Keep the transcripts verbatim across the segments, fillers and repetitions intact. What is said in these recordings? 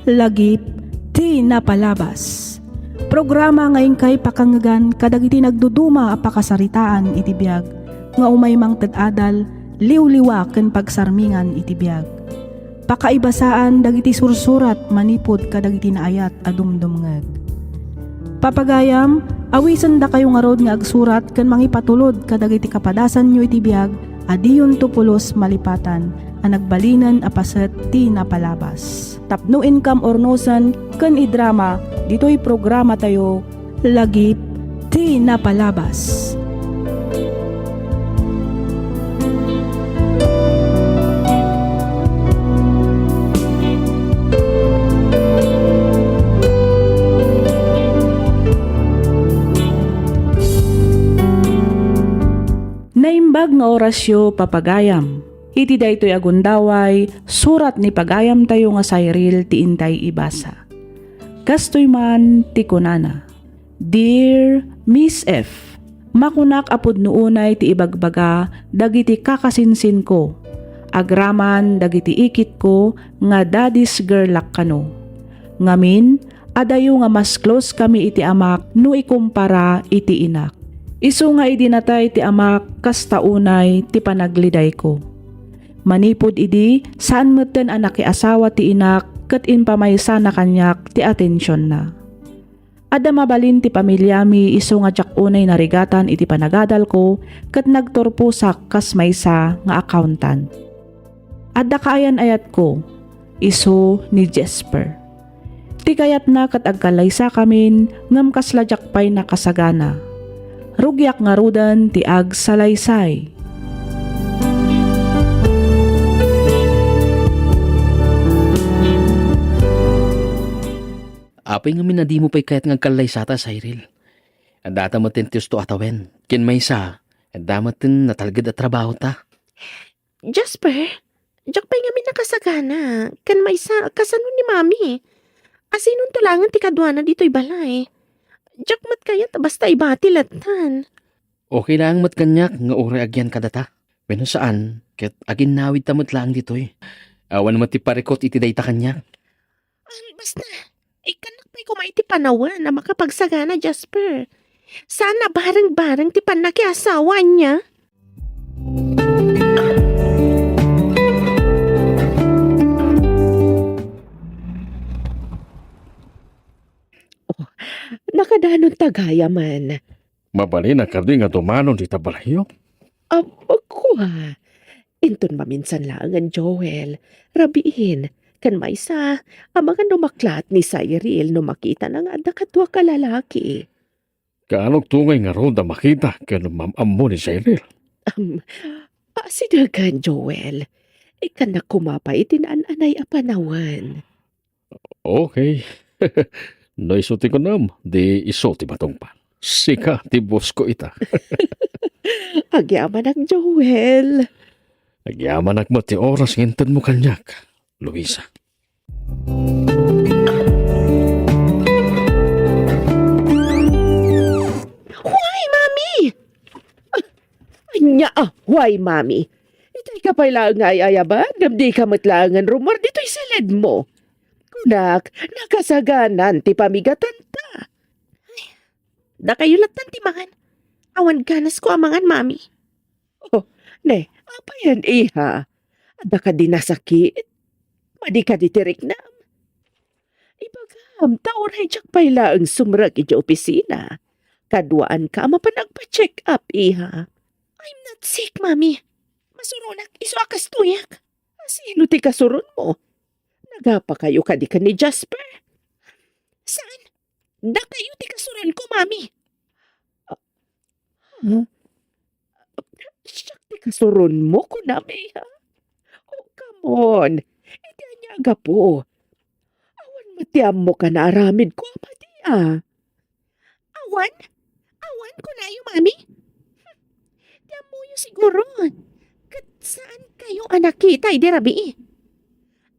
Lagip ti napalabas. Programa nga inkay pakangngegan kadagiti nagduduma a pakasaritaan iti biag nga umay mangted adal, liwliwa ken pagsarmingan iti biag. Pakaibasaan dagiti sursurat manipud kadagiti naayat a dumdumngeg. Papagayam, awisendakayo ngarud nga agsurat ken mangipatulod kadagiti kapadasanyo iti biag a diyonto pulos malipatan a nagbalinen a paset ti napalabas. Tapno inkam urnosen ken idrama ditoy programatayo, Lagip ti Napalabas. Naimbag nga orasyo, papagayam. Iti daytoy a gundaway, surat ni pagayamtayo nga Cyril ti intay ibasa. Kastoy man ti kunana, "Dear Miss F, makunak a pudno unay ti ibagbaga dagiti kakasinsinko, agraman dagiti ikitko nga daddy's girlak kano. Ngamin, adayo nga mas close kami iti amak no ikumpara iti inak. Isu nga idi natay ti amak, kasta unay ti panaglidayko. Manipud idi, saan metten a nakiasawa ti inak ket impamaysana kaniak ti atensionna. Adda mabalin ti pamiliami isu nga diak unay narigatan iti panagadalko ket nagturposak kas maysa nga accountant. Adda kaayan-ayatko, isu ni Jesper. Ti kayatna ket agkallaysakamin ngem kasla diak pay nakasagana. Rugiak ngaruden ti agsalaysay." Apay ngamin a dimo pay kayat nga agkallaysata, Cyril? Addata met ti husto a tawen. Ken maysa, adda met ti natalged a trabahota. Jasper, diak pay ngamin nakasagana. Ken maysa, kasano ni Mami? Asinonto laengen ti kaduana ditoy balay? Diak met kayat a basta ibati lattan. Okay laeng met kaniak nga uray agyan kadata. Wenno saan, ket aginnawidta met laeng ditoy. Awan met ti parikut iti dayta kaniak. Ah, basta, ikkannak pay koma iti panawen a makapagsagana, Jasper. Saan a bareng-bareng ti pannakiasawa, ania? Oh, nakadanonta gayamen. Mabalin a kadi nga dumanon dita balayyo? Ah, kua. Inton maminsan laengen, Joel, rabiin, ken maysa, amangan no maklaat ni Cyril no makitana nga adda kaduak a lalaki. Kaanokto ngay ngarud a makita ken mam-ammo ni Cyril? Am, asidegen, Joel. Ikkannak koma pay iti naan-anay a panawen. Okay. No isu ti kunam, di isu ti matungpal. Sika ti boss ko ita. Agyamanak, Joel. Agyamanak met ti oras nga intedmo kaniak, Luisa. Why, Mami? Ah, ania a, why, Mami? Itay ka pay laeng nga ay-ayaban, ngem di ka met laengen rummuar ditoy siledmo. Kunak, nakasaganan ti pamigatanta. Ay, dakayo lattan ti mangan. Awan ganasko a mangan, Mami. Oh, ne, apayen, iha? Adda kadi nasakit? Madi kadi ti riknam? Ibagam, ta uray diak pay laeng sumrek idiay opisina. Kaduaanka a mapan agpa-check up, iha. I'm not sick, Mami. Masuronak isu a kastoyak. Asino ti kasuronmo? Nagapakayo kadi ken ni Jasper? Saan? Dakayo ti kasuronko, Mami. Ah, ha? Siak ti kasuronmo, kunam, iha? Oh, come on. Iti ania a gapu? Awan met ti ammok a naaramidko a madi, a. Awan? Awan, kunayo, Mami? Hmm. Ti ammoyo siguro. Ket saan kayo a nakita idi rabii?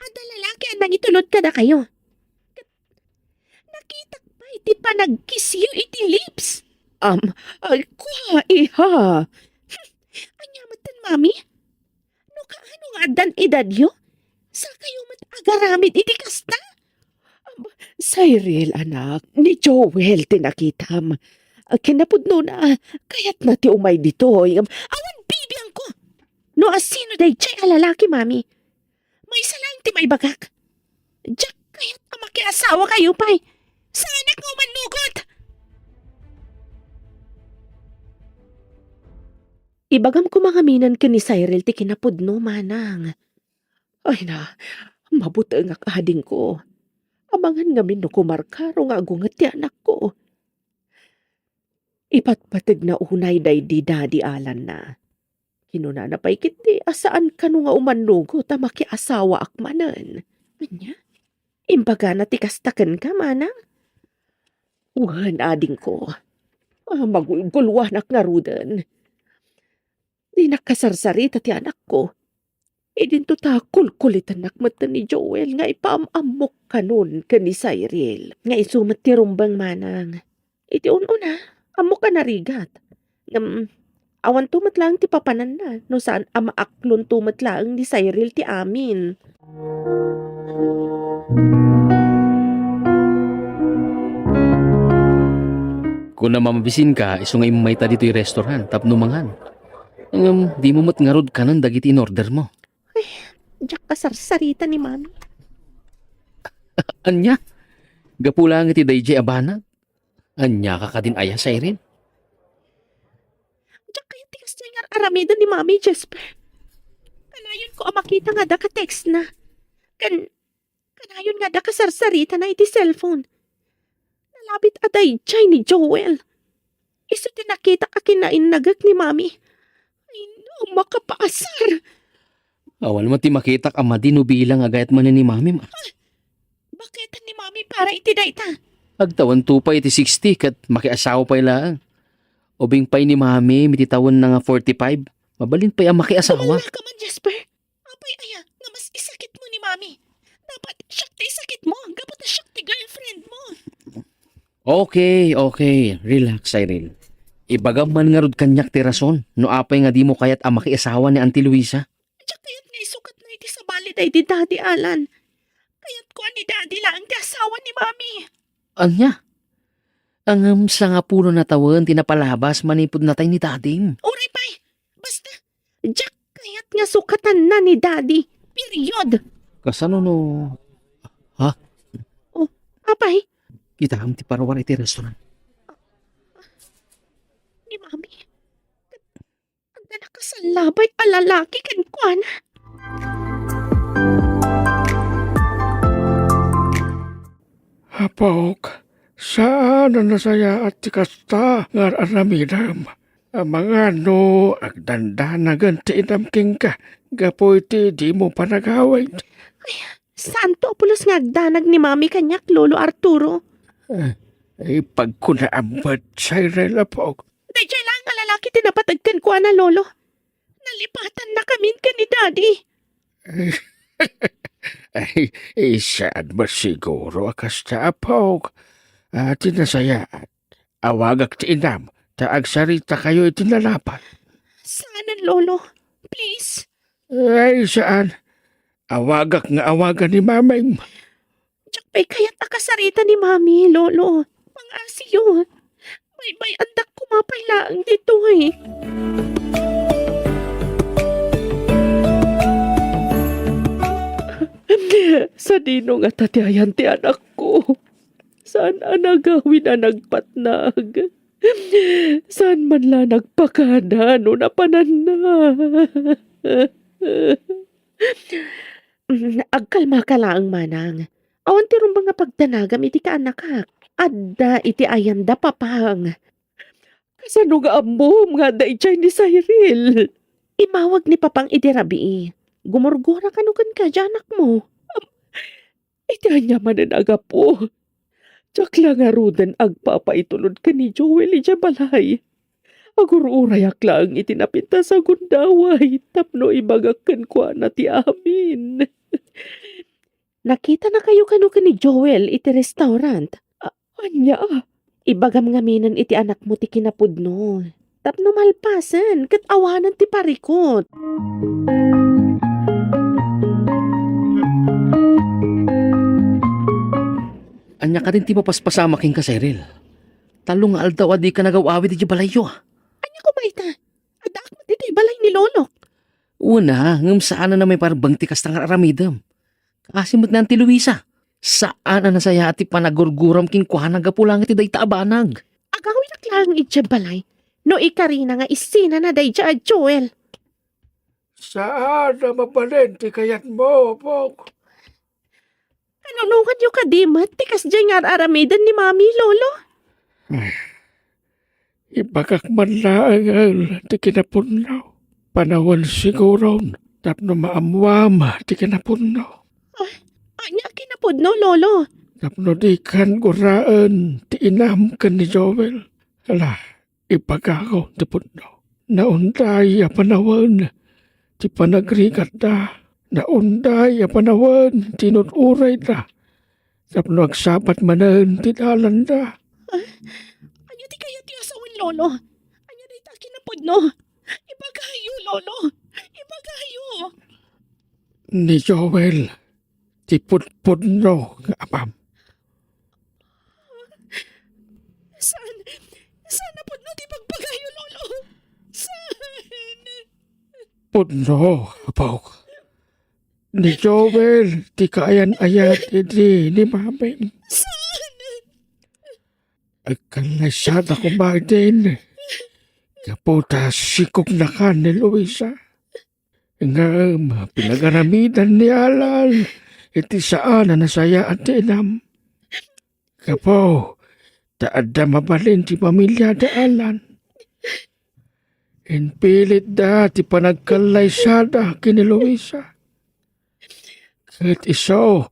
Adda lalaki a nangitulod kadakayo. Ket nakitak pay ti panagkisyo iti lips. Am, ay, kua, iha. Hmm. Ania metten, Mami? No kaano nga addan edadyo, sakayo met agaramid iti kasta? Cyril, anak, ni Joel ti nakitam. Kinapudnona, kayatna ti umay ditoy. Awan bibiangko! No asino daydiay a lalaki, Mami? Maysa laeng ti maibagak. Diak kayat a makiasawakayo pay. Saanak nga umannugot! Ibagam koma ngamin ken ni Cyril ti kinapudno, manang. Ay na, mabutengak, adingko. Amangan ngamin no kumarkaro nga agunget ti anakko. Ipatpategna unay daydi Daddy Alan-na. Kinunana pay ketdi a saan kano nga umannugot ta makiasawaak manen. Ania? Imbagana ti kasta kenka, manang? Wen, adingko. Ah, magulgulwanak ngaruden. Dinak kasarsarita ti anakko. Idinto ta kulkulitennak metten ni Joel nga ipaam-ammok kanon ken ni Cyril nga isu met ti rumbeng, manang. Iti un-una, ammok a narigat. Ngem, awanto met laeng ti papananna no saan a maaklonto met laeng ni Cyril ti amin. Kunam a mabisinka, isu nga immayta ditoy restaurant tapno mangan. Ngem, dimo met ngarud kanen dagiti in-ordermo. Ay, diak kasarsarita ni Mami. Ania? Gapu laeng iti daydiay a banag? Aniaka kadin aya, Cyril? Diak kayat ti kasdiay nga ar-aramiden ni Mami, Jesper. Kanayonko a makita nga adda ka-textna. Kan-, kanayon nga adda kasarsaritana iti cellphone. Nalabit a daydiay ni Joel. Isu ti nakitak a kinainnagek ni Mami. Ay, no, makapaasar! Awan met ti makitak a madi no bilang a gayat manen ni Mamim. Baket ni Mami para iti dayta? Agtawanto pay iti sixty ket makiasawa pay laeng. Ubing pay ni Mami iti tawenna nga forty-five, mabalin pay a makiasawa. Sumala ka man, Jesper. Apay aya nga mas isakitmo ni Mami? Dapat siak ti isakitmo, gapu ta siak ti girlfriend mo. Okay, okay. Relax, Cyril. Ibagam man ngarud kaniak ti rason no apay nga dimo kayat a makiasawa ni Auntie Luisa. Diak kayat nga isukatna iti sabali daydi Daddy Alan. Kayatko a ni Daddy laeng ti asawa ni Mami. Ania? Ngem sangapulo na tawen ti napalabas manipud natay ni Dadim. Uray pay. Basta, diak kayat nga sukatanna ni Daddy. Period. Kasano no, ha? Oh, apay? Kitaem ti paruar iti restaurant. Ni Mami. Adda nakasallabay a lalaki kenkuana. Apok, saan a nasayaat ti kasta nga ar-aramidem. Amangan no agdandanagen ti inam kenka gapu iti dimo panagawid. Ay, saanto a pulos nga agdanag ni Mami kaniak, Lolo Arturo. Eh, ipagkunaam met, Cyril, apok. Daydiay laeng a lalaki ti napateg kenkuana, Lolo. Nalipatannakamin ken ni Daddy. Ay, saan met siguro a kasta, apok. Ah, ti nasayaat, awagak ti inam, ta agsaritakayo iti nalapad. Saanen, Lolo. Please. Ay, saan. Awagak nga awagan ni Mamim. Diak pay kayat a kasarita ni Mami, Lolo. Pangasiyo. Baybay-andak koma pay laeng ditoy. Sadino ngata ti ayan ti anakko? Saan a nagawid a nagpatnag? Saan man la nagpakada no napananna? Mm, agkalmaka laeng, manang. Awan ti rumbeng nga pagdanagam iti kaanakak. Adda iti ayanda, papang. Kasano nga ammom nga adda idiay ni Cyril? Immawag ni papang idi rabii. Gumurgura kano kenka diay anakmo. Am, iti ania manen a gapu? Diak la ngaruden agpapaitulod ken ni Joel idiay balay. Agur-urayak laeng iti napintas a gundaway tapno ibagak kenkuana ti amin. Nakitanakayo kano ken ni Joel iti restaurant? A-, ania? Ibagam ngaminen iti anakmo ti kinapudno. Tapno malpasen ket awanen ti parikut. Ania kadin ti mapaspasamak kenka, Cyril? Tallo nga aldaw a dika nagaw-awid idiay balayyo, a. Ania koma ita? Addaak met idiay balay ni Lolo. Wen a, ngem saan a maipaarbeng ti kasta nga ar-aramidem. Kaasi met ni Auntie Luisa. Saan a nasayaat ti panagurguram kenkuana gapu laeng iti dayta a banag. Agawidak laeng idiay balay no ikarina nga issinana daydiay a Joel. Saan a mabalin ti kayatmo, apok. Anunonganyo kadi met ti kasdiay nga ar-aramiden ni Mami, Lolo? Ibagak man laeng ti kinapudno. Panawen siguron tapno maammoam ti kinapudno. Ah, ania a kinapudno, Lolo? Tapno dikan guraen ti inam ken ni Joel. Ala, ibagakon ti pudno. Naunday a panawen ti panagrigatda. Naunday a panawen ti inut-urayda tapno agsabat manen ti dalanda. Ah, ania ti kayatyo a sawen, Lolo? Ania dayta a kinapudno? Ibagayo, Lolo! Ibagayo! Ni Joel ti pudpudno nga amam. Saan, saan a pudno ti ibagbagayo, Lolo? Saan? Pudno, apok. Ni Joel ti kaayan-ayat idi ni Mamim. Saan? Agkallaysada koma idin gapu ta sikognakan ni Luisa. Ngem pinagaramidan ni Alan iti saan a nasayaat ti inam. Gapu ta adda mabalin ti pamiliada, Alan. Impilitda ti panagkallaysada ken ni Luisa. Ket isu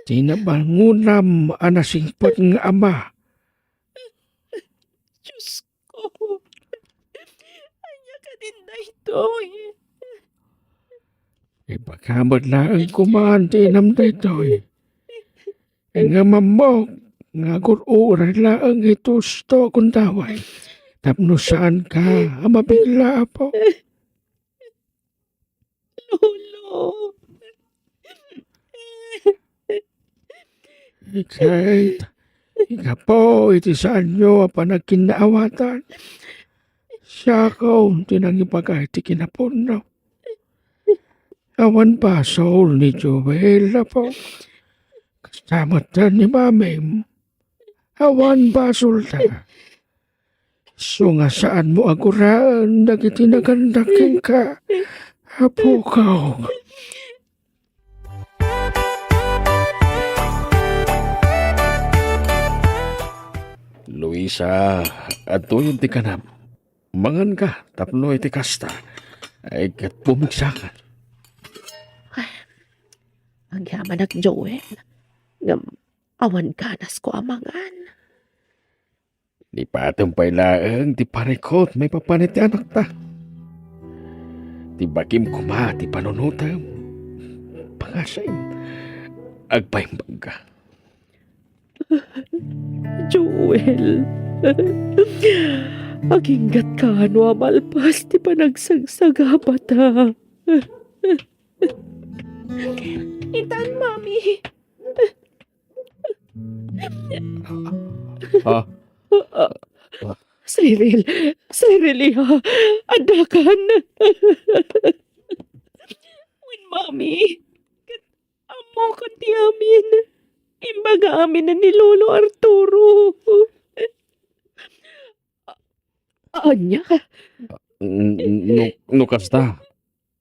ti nabangonam a nasingpet nga ama. Diosko, ania kadin daytoy? Ibagam met laeng koma ti inam daytoy. Ngem ammok nga agur-uray laeng iti husto a gundaway tapno saanka a mabigla, apok. Lolo. Ket gapu iti saanyo a panagkinnaawatan, siakon ti nangibaga iti kinapudno. Awan basol ni Joel, apok. Kasta met ni Mamim. Awan basolda. Isu nga saanmo a guraen dagiti nagannak kenka, apok. Luisa, adtoyen ti kanam. Manganka tapno iti kasta, ay ket pumigsakan. Ay, agyamanak, Joel. Ngem awan ganasko a mangan. Lipatem pay laeng ti parikut maipapan iti anakta. Ti bakim koma ti panunotem. Pangasim, agpaimbagka. Joel, aginggatka no a malpas ti panagsagsagabata. Itan, Mami. Ah. Cyril, Cyril, iha, addakan. Wen, Mami, ket ammokon ti amin. Imbaga amin ni Lolo Arturo. Ania? N-, n-, no, no kasta,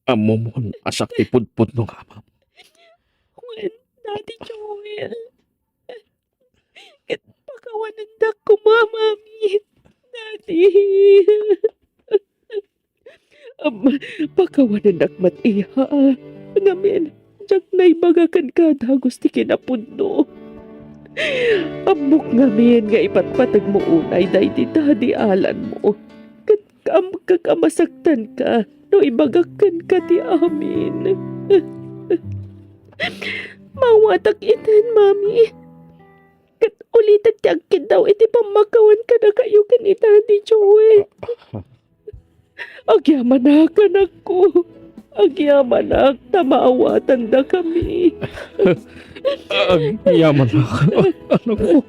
ammomon a siak ti pudpudno nga amam. Wen, Daddy Joel. Ket pakawanendak koma, Mami. Daddy. Am, pakawanennak met, iha. Ngamin, diak naibaga kenka dagus ti kinapudno. Ammok ngamin nga ipatpateg mo unay daydi Daddy Alan mo. Ket kaamkak a masaktanka no ibagak kenka ti amin. Maawatak iten, Mami. Ket ulitek ti agkiddaw iti pammakawan kadakayo ken ni Daddy Joel. Agyamanak, anakko. Agyamanak ta maawatandakami. Agyamanak, anakko.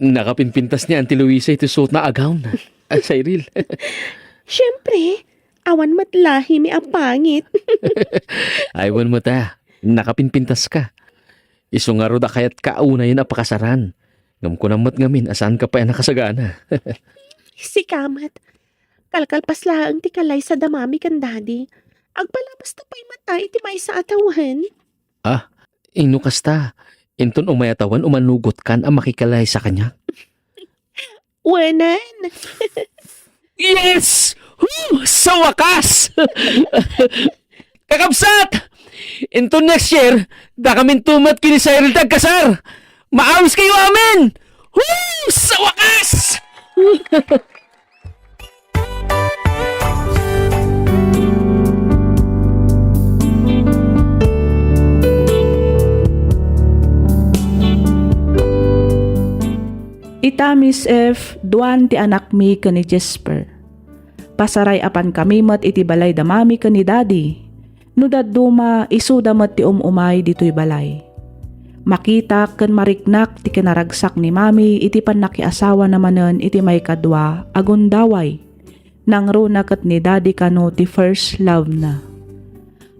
Nakapinpintas ni Auntie Luisa iti suotna a gown. Ah, Cyril. Siempre, awan met lahimi a pangit. Ay, wen met a, nakapinpintaska. Isu ngarud a kayatka a unayen a pakasaran. Ngem kunam met ngamin a saanka pay a nakasagana. Sika met, kalkalpas laeng ti kalaysa da Mami ken Daddy. Agpalabasta pay met a iti maysa a tawen. Ah, inno kasta, inton umay a tawen umanugotkan a makikalaysa kaniak? Wenen. Yes! Huh! Sa wakas! Kakabsat! Inton next year, dakaminto met ken ni Cyril ti agkasar! Maawiskayo amin! Huh! Sa wakas! Ita, Miss F, duan ti anakmi ken ni Jesper. Pasaray-apankami met iti balay da Mami ken ni Daddy. No dadduma, isuda met ti um-umay ditoy balay. Makitak ken mariknak ti kinaragsak ni Mami iti pannakiasawana manen iti maikadua a gundaway. Nangruna ket ni Daddy kano ti first love-na.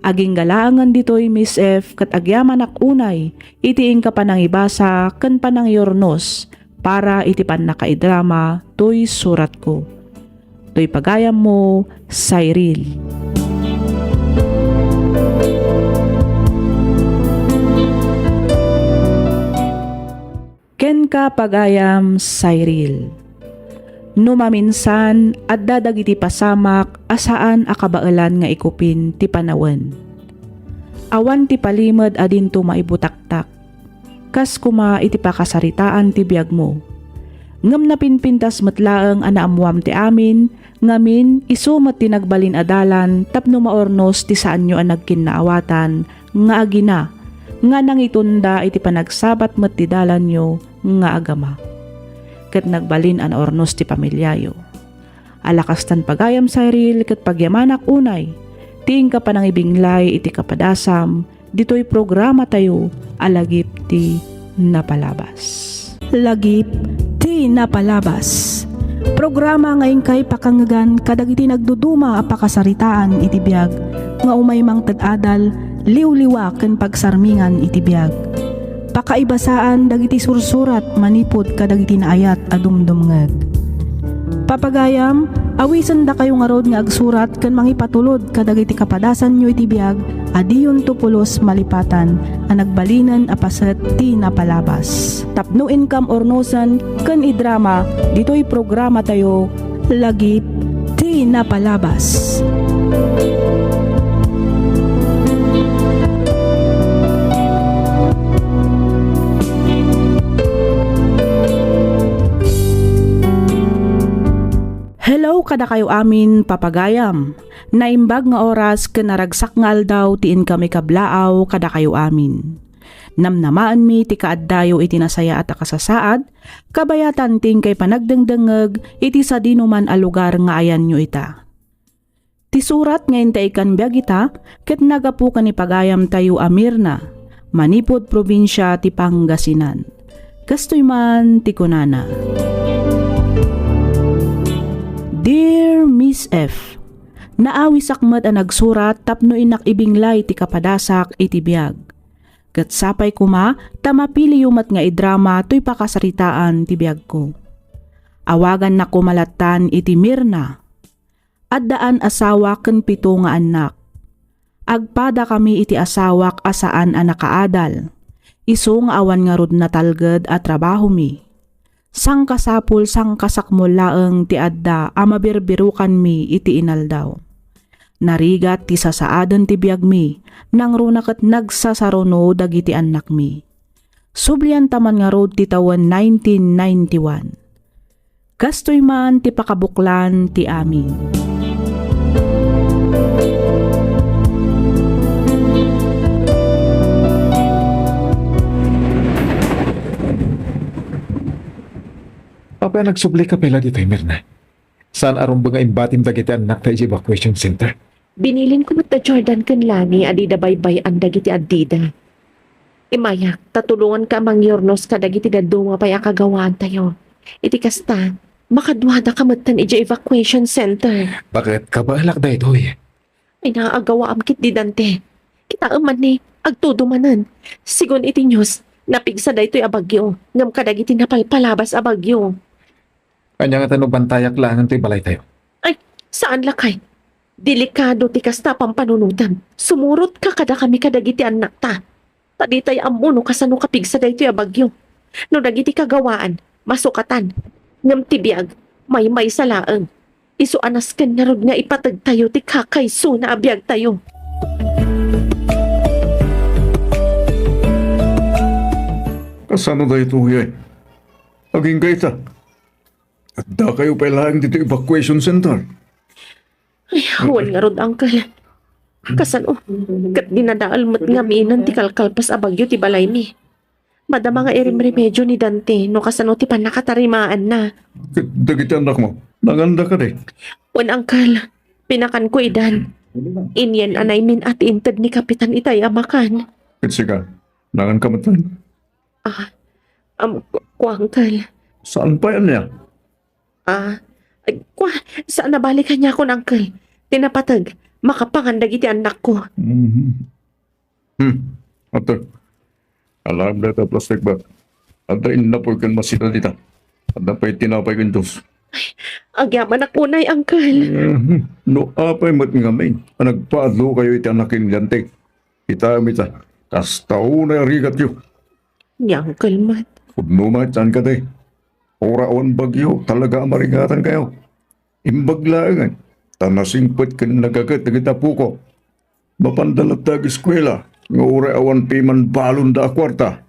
Agingga laengen ditoy, Miss F, ket agyamanak unay iti inka panangibasa ken panangiurnos para iti pannakaidrama toy suratko. Toy pagayammo, Cyril. Kenka, pagayam, Cyril. No maminsan, adda dagiti pasamak a saan a kabaelan nga ikupin ti panawen. Awan ti palimed a dinto maibutaktak. Kas koma iti pakasaritaan ti biagmo. Ngem napinpintas met laeng a naammoam ti amin, ngamin, isu met ti nagbalin a dalan tapno maurnos ti saanyo a nagkinnaawatan nga agina, nga nangitunda iti panagsabat met ti dalanyo nga agama. Ket nagbalin a naurnos ti pamiliayo. Ala kastan, pagayam, Cyril, ket pagyamanak unay ti inka panangibinglay iti kapadasam ditoy programatayo a Lagip ti Napalabas. Lagip ti Napalabas. Programa nga inkay pakangngegan kadagiti nagduduma a pakasaritaan iti biag nga umay mangted adal, liwliwa ken pagsarmingan iti biag. Pakaibasaan dagiti sursurat manipud kadagiti naayat a dumdumngeg. Papagayam, awisendakayo ngarud nga agsurat ken mangipatulod kadagiti kapadasanyo iti biag a diyonto pulos malipatan a nagbalinen a paset ti napalabas. Tapno inkam urnosen ken idrama ditoy programatayo, Lagip ti Napalabas. Hello kadakayo amin, papagayam. Naimbag nga oras ken naragsak nga aldaw ti inkami kablaaw kadakayo amin. Namnamaenmi ti kaaddayo iti nasayaat a kasasaad, kabayatan ti inkay panagdengdengngeg iti sadinoman a lugar nga ayanyo ita. Ti surat nga intay ikkan biag ita ket naggapu ken ni pagayamtayo a Mirna, manipud probinsia ti Pangasinan. Kastoy man ti kunana, Dear Miss F, naawisak met a nagsurat tapno innak ibinglay ti kapadasak iti biag. Ket sapay koma ta mapiliyo met nga idrama toy pakasaritaan ti biagko. Awagannak koma lattan iti Mirna. Addaan asawa ken pito nga annak. Agpadakami iti asawak a saan a nakaadal. Isu nga awan ngarud natalged a trabahomi. Sangkasapul, sangkasakmol laeng ti adda a mabirbirukanmi iti inaldaw. Narigat ti sasaaden ti biagmi, nangruna ket nagsasaruno dagiti annakmi. Sublianta man ngarud ti tawen nineteen ninety-one. Kastoy man ti pakabuklan ti amin. Apay a nagsublika pay la ditoy, Mirna? Saan a rumbeng nga imbatim dagiti annakta idiay evacuation center? Binilinko met da Jordan ken Lani a dida baybay-an dagiti addida. Imayak, ta tulonganka a mangyurnos kadagiti dadduma pay a kagawaantayo. Iti kasta, makaduadaka metten idiay evacuation center. Baket kabaelak daytoy. Ay, naagawaam ketdi, Dante. Kitaem man ni, agtudo manen. Sigun iti news, napigsa daytoy a bagyo, ngem kadagiti napalpalabas a bagyo. Ania ngata no bantayak laengen toy balaytayo? Ay, saan, lakay. Delikado ti kasta a pampanunotem. Sumurotka kadakami kadagiti annakta. Ta ditay ammo no kasano kapigsa daytoy a bagyo. No dagiti kagawaan, masukatan. Ngem ti biag, maymaysa laeng. Isu a nasken ngarud nga ipategtayo ti kakaisuna a biagtayo. Kasano daytoy, eh? Agingga ita. Addakayo pay laeng ditoy evacuation center. Ay, wen ngarud, Uncle. Kasano? Ket dinadael met ngamin ti kalkalpas a bagyo ti balaymi. Madama nga irimremedyo ni Dante no kasano ti pannakatarimaanna. Ket dagiti annakmo, nanganda kadi? Wen, Uncle. Pinakanko idan. Inien a naymin-at ti inted ni Kapitan itay a makan. Ket sika, nanganka metten? Ah, um, ku-, kua, Uncle. Saan pay ania? Ah, ay, kua, saan a bali kaniakon, Uncle. Ti napateg, makapangan dagiti annakko. Mhm. Hmm. Ato. Alaem dayta plastic bag. Adda innapoy ken masita dita. Adda pay tinapay ken juice. Ay, agyamanak unay, Uncle. Mhm. No apay met ngamin a nagpaadlokayo iti anak ni Dante, kitaem ita, kasta unay a rigatyo. Ni Uncle met. Pudno met, saan kadi? Uray awan bagyo, talaga a marigatankayo. Imbag laengen, ta nasingpet ken nagaget dagiti apoko. Mapanda latta ageskuela, nga uray awan piman balonda a kuarta.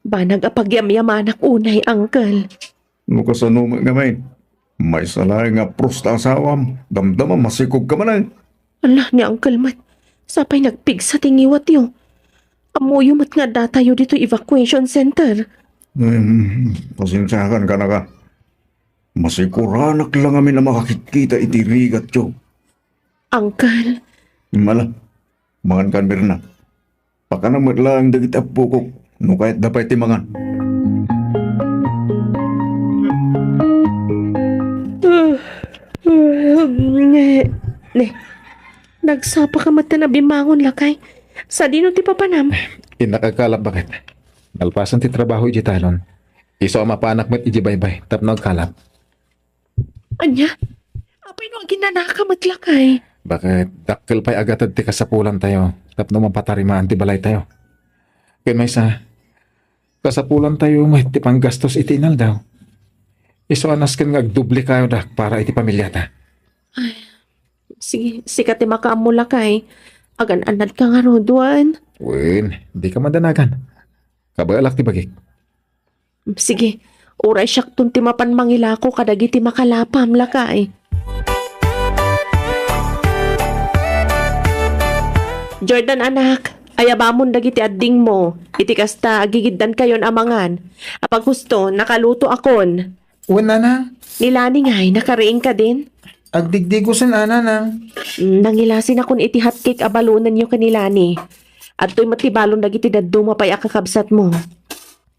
Banag a pagyamyamanak unay, Uncle. No kasano met ngamin, maysa laeng nga prusta asawam, damdama masikogka manen. Ala, ni Uncle met, sapay nagpigsa ti ngiwatyo. Ammoyo met nga addatayo ditoy evacuation center. Hmm, pasensiakan kanaka. Masikuranak la ngamin a makakitkita iti rigatyo. Uncle. Ala, mangankan, Mirna. Pakanam met laeng dagiti appokok no kayatda pay ti mangan. Ne, ne. Nagsapaka met a bimmangon, lakay. Sadino ti papanam? Innak agkalap, baket. Nalpasan ti trabaho idiay talon. Isu a mapanak met idiay baybay tapno agkalap. Ania? Apay no aginanaka met, lakay? Baket dakkel pay a gated ti kasapulantayo tapno mapatarimaan ti balaytayo. Ken maysa, kasapulantayo met ti panggastos iti inaldaw. Isu a nasken nga agdoblekayo dak para iti pamiliata. Ay, sige, sika ti makaammo, lakay. Agan-annadka ngarud, wen? Wen, dika madanagan. Kabaelak ti bagik. Sige, uray siakton ti mapan mangilako kadagiti makalapam, lakay. Jordan, anak, ayabamon dagiti addingmo. Iti kasta, agigiddankayon a mangan. Apaghusto, nakalutoakon. Wen, nanang. Ni Lani ngay, nakariing kadin? Agdigdigosen a, nanang. Mm, nangilasinakon iti hotcake a balonenyo ken ni Lani. Adtoy met ti balon dagiti dadduma pay a kakabsatmo.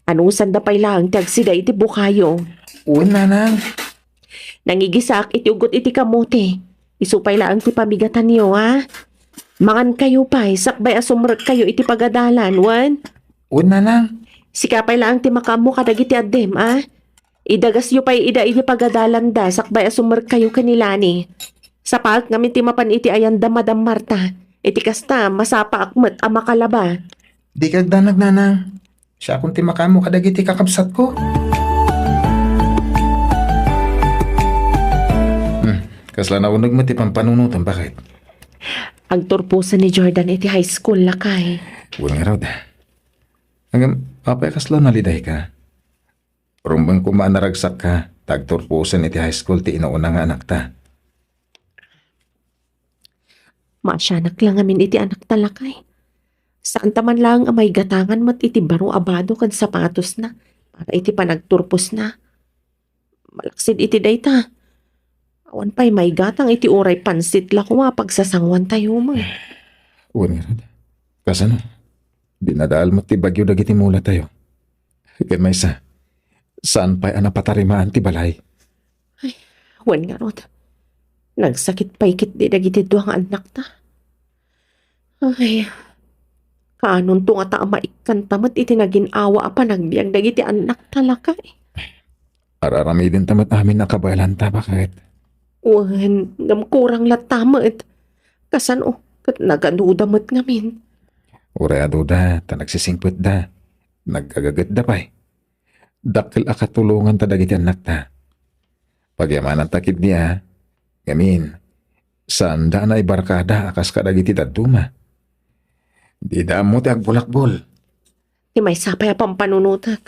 Anusanda pay laeng ti agsida iti bukayo. Wen, nanang. Nangigisaak iti ugot iti kamote. Isu pay laeng ti pamigatanyo, a? Mangankayo pay, sakbay a sumrekkayo iti pagadalan, wen? Wen, nanang. Sika pay laeng ti makaammo kadagiti addim, a? Idagasyo pay ida iti pagadalanda, sakbay a sumrekkayo ken ni Lani. Sapaek ngamin ti mapan iti ayanda, Madam Marta. Iti kasta, masapaak met a makalaba. Dika agdanag, nanang. Siakon ti makaammo kadagiti kakabsatko. Hmm, kasla nauneg met ti pampanunotem, baket? Agturposen ni Jordan iti high school, lakay. Wen ngarud. Ngem, apay kasla nalidayka? Rumbeng koma a naragsakka, ta agturposen iti high school ti inauna nga anakta. Maasianak la ngamin iti anakta, lakay. Saanta man laeng a maigatangan met iti baro a bado ken sapatosna para iti panagturposna. Malaksid iti dayta, awan pay maigatang iti uray pansit la koma a pagsasanguantayo met. Wen ngarud, kasano? Dinadael met ti bagyo dagiti mulatayo. Ken maysa, saan pay a napatarimaan ti balay. Ay, wen ngarud, nagsakit pay ketdi dagiti dua nga annakta. Ay, kaanonto ngata a maikkanta met iti nagin-awa a panagbiag dagiti annakta, lakay? Ar-aramidenta met amin a kabaelanta, baket. Wen, ngem kurang latta met. Kasano ket nagaduda met ngamin? Uray aduda ta nagsisingpetda. Nagagagetda pay. Dakkel a katulonganta dagiti annakta. Pagyamananta ketdi a, ngamin, saanda a naibarkada a kas kadagiti dadduma. Dida ammo ti agbulakbol. Ti maysa pay a pampanunotek,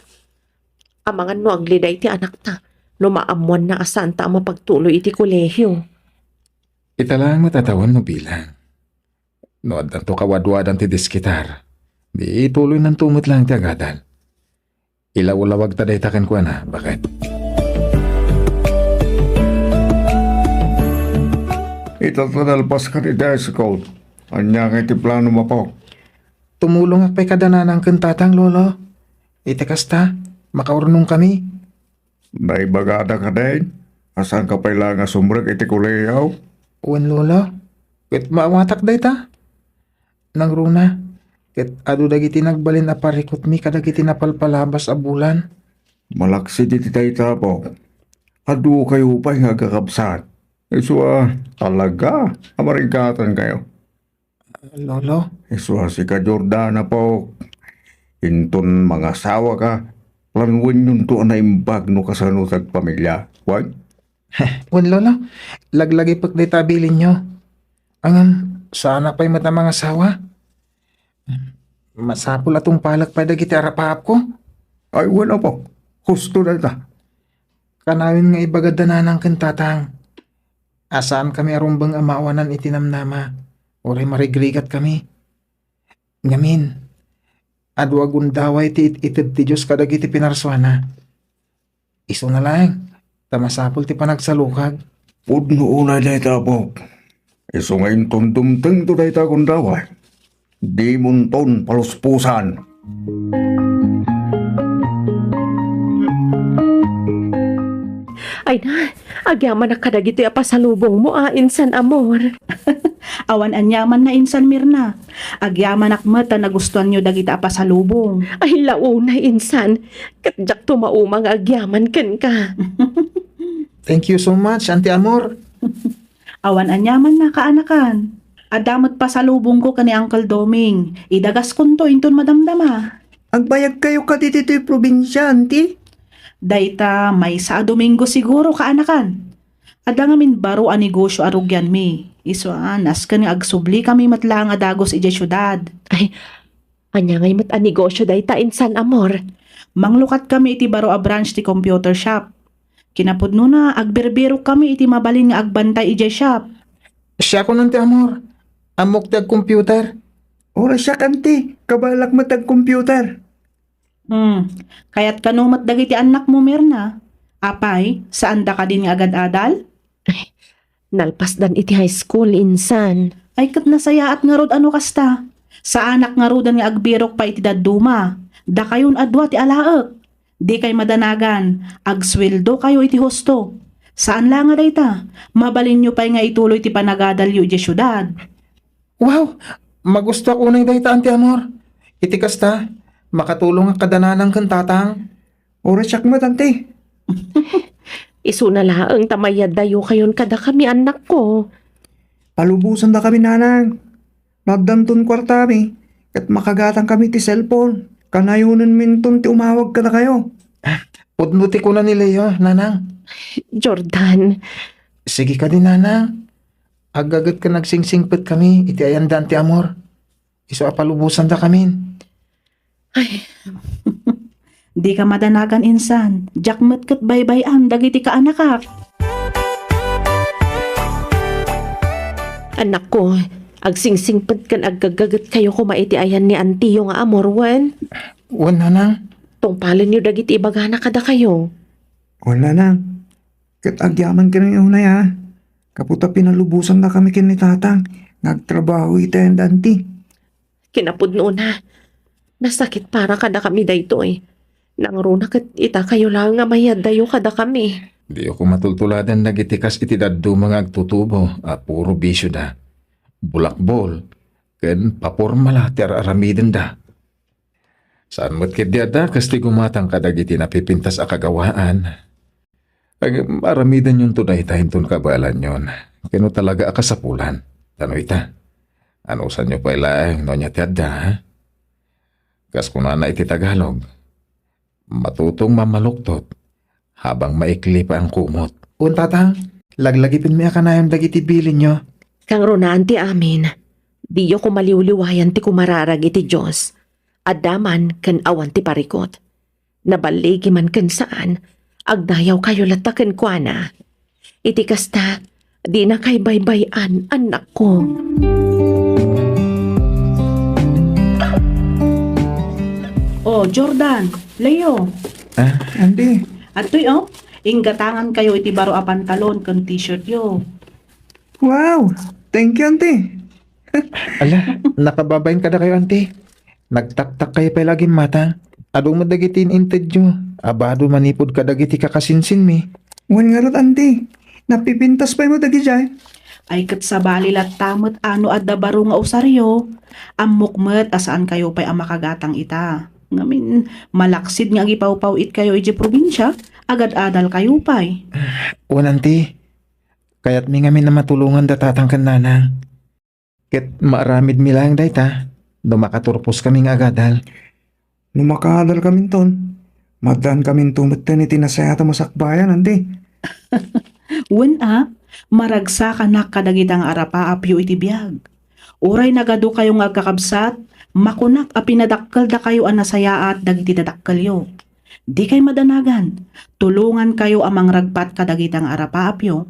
amangan no agliday ti anakta, no maammoanna a saanta a mapagtuloy iti kolehio. Ita laeng met a tawen no bilang. No addanto kawadwadan ti diskitar, di ituloynanto met laeng ti agadal. Ilawlawagta dayta kenkuana, baket. Ita ta nalpas ka iti high school. Ania ngay ti plano mo, Apok? Tumulongak pay kada nanang ken tatang, Lolo. Iti kasta, makaurnongkami. Naibagada kadin a saanka pay laeng a sumrek iti kolehio? Wen, Lolo. Ket maawatak dayta. Nangruna, ket adu dagiti nagbalin a parikutmi kadagiti napalpalabas a bulan. Malaksid iti dayta, Apok. Adu kayo pay nga agkakabsat. Isu a, talaga a marigatan kayo. Lolo? Isu a sika, Jordan, Apok. Inton mangasawaka, planuenyonto a naimbag no kasano ti agpamilya. Wen? Wen, Lolo. Laglagipek dayta a bilinyo. Ngem, saanak pay met a mangasawa. Masapul a tungpalek pay dagiti arapaapko. Ay, wen, Apok. Husto dayta. Kanayon nga ibagada nanang ken tatang a saankami a rumbeng a maawanan iti namnama, uray marigrigatkami. Ngamin, adu a gundaway ti it-ited ti Dios kadagiti pinarsuana. Isuna laeng, ta masapul ti panagsalukag. Pudno unay dayta, Apok. Isu nga inton dumtengto dayta a gundaway, dimonton palusposan. Ay na, agyamanak kadagitoy a pasalubongmo a, insan, amor. Awan aniamanna, insan Mirna. Agyamanak met ta nagustuanyo dagita a pasalubong. Ay, launay, insan. Ket diakto mauma nga agyaman kenka. Thank you so much, Auntie Amor. Awan aniamanna, kaanakan. Adda met pasalubongko ken ni Uncle Doming. Idagaskonto inton madamdama. Agbayag kayo kadi ditoy probinsia, Auntie? Dayta maysa a Domingo siguro, kaanakan. Adda ngamin baro a negosio a rugianmi. Isu a, nasken nga agsublikami met laeng a dagus idiay siudad. Ay, ania ngay met a negosio dayta, insan, amor? Manglukatkami iti baro a branch ti computer shop. Kinapudnona, agbirbirokkami iti mabalin nga agbantay idiay shop. Siakon, Auntie Amor. Ammok ti agcomputer. Uray siak, Auntie. Kabaelak met agcomputer. Hmm. Kayat kano met dagiti annakmo, Mirna? Apay, saanda kadin nga agad-adal? Ay, nalpasdan iti high school, insan. Ay, ket nasayaat ngarud a no kasta. Saanak ngaruden nga agbirok pay iti dadduma. Dakayon a dua ti alaek. Dikay madanagan, agsueldokayo iti husto. Saan la nga dayta, mabalinyo pay nga ituloy ti panagadalyo idiay siudad. Wow! Magustuak unay dayta, Auntie Amor. Iti kasta, makatulongak kada nanang ken tatang. Uray siak met, Auntie. Isuna laeng ta mayaddayokayon kadakami, annakko. Palubosandakami, nanang. No addanton kuartami, ket makagatangkami ti cellphone. Kanayonenminton ti umawag kadakayo. Pudno ti kuna ni Leo, nanang. Jordan. Sige kadi, nanang. Aggaget ken agsingsingpetkami iti ayanda, Auntie Amor. Isu a palubosandakamin. Ay. Dika madanagan, insan. Diak met ket baybay-an dagiti kaanakak. Annakko, agsingsingpet ken aggaggagetkayo koma iti ayan ni antiyo nga Amor, wen? Wen, nanang. Tungpalenyo dagiti ibagana kadakayo. Wen, nanang. Ket agyaman kenmi unay a, gapu ta pinalubosandakami ken ni Tatang nga agtrabaho iti ayanda, anti. Kinapudnona, nasakit para kadakami daytoy. Nangruna ket ita kayo laeng nga mayaddayo kadakami. Diyo koma tultuladen dagiti kas iti dadduma nga agtutubo a puro bisioda. Bulakbol ken papormala ti ar-aramidenda. Saan met ketdi a dakas ti gumatang kadagiti napipintas a kagawaan. Ag-, aramidenyon to dayta inton kabaelanyon. Ken no talaga a kasapulan. Tano ita? Anusanyo pay laeng no ania ti adda, ha? Kas kunana iti Tagalog, "Matutong mamaluktot habang maikli pa ang kumot." Wen, Tatang, laglagipenmi a kanayon dagiti bilinyo. Kangrunaan ti amin, diyo koma liwliwayan ti kumararag iti Dios. Adda man ken awan ti parikot. Naballigi man ken saan, agdayawkayo latta kenkuana. Iti kasta, dinakay baybay-an, annakko. Oh, Jordan, Leo. Ah? Anti. Adtoy, oh, inggatangankayo iti baro a pantalon ken t-shirtyo. Wow! Thank you, Auntie. Ala, nakababain kadakayo, Auntie. Nagtaktak kayo pay lagi mata. Adu met dagiti in-intedyo. Abado manipud kadagiti kakasinsinmi. Wen ngarud, Auntie. Napipintas pay mo dagijay. Ay, ket sabali latta met a no adda baro nga usaryo. Ammok met a saan kayo pay a makagatang ita. Ngamin, malaksid nga agipawpaw-it kayo iti probinsia, agad-adal kayo pay. Wen, Auntie. Kayatmi ngamin a matulongan da Tatang ken Nanang. Ket maaramidmi laeng dayta no makaturposkami nga agadal. No makaadalkaminton, maaddaankaminto metten iti nasayaat a masakbayan, Auntie. Wen a, maragsakanak kadagita nga arapaapyo iti biag. Uray nagadukayo nga agkakabsat, makunak a pinadakkeldakayo a nasayaat dagiti dadakkelyo. Dikay madanagan, tulongankayo a mangragpat kadagita nga arapaapyo.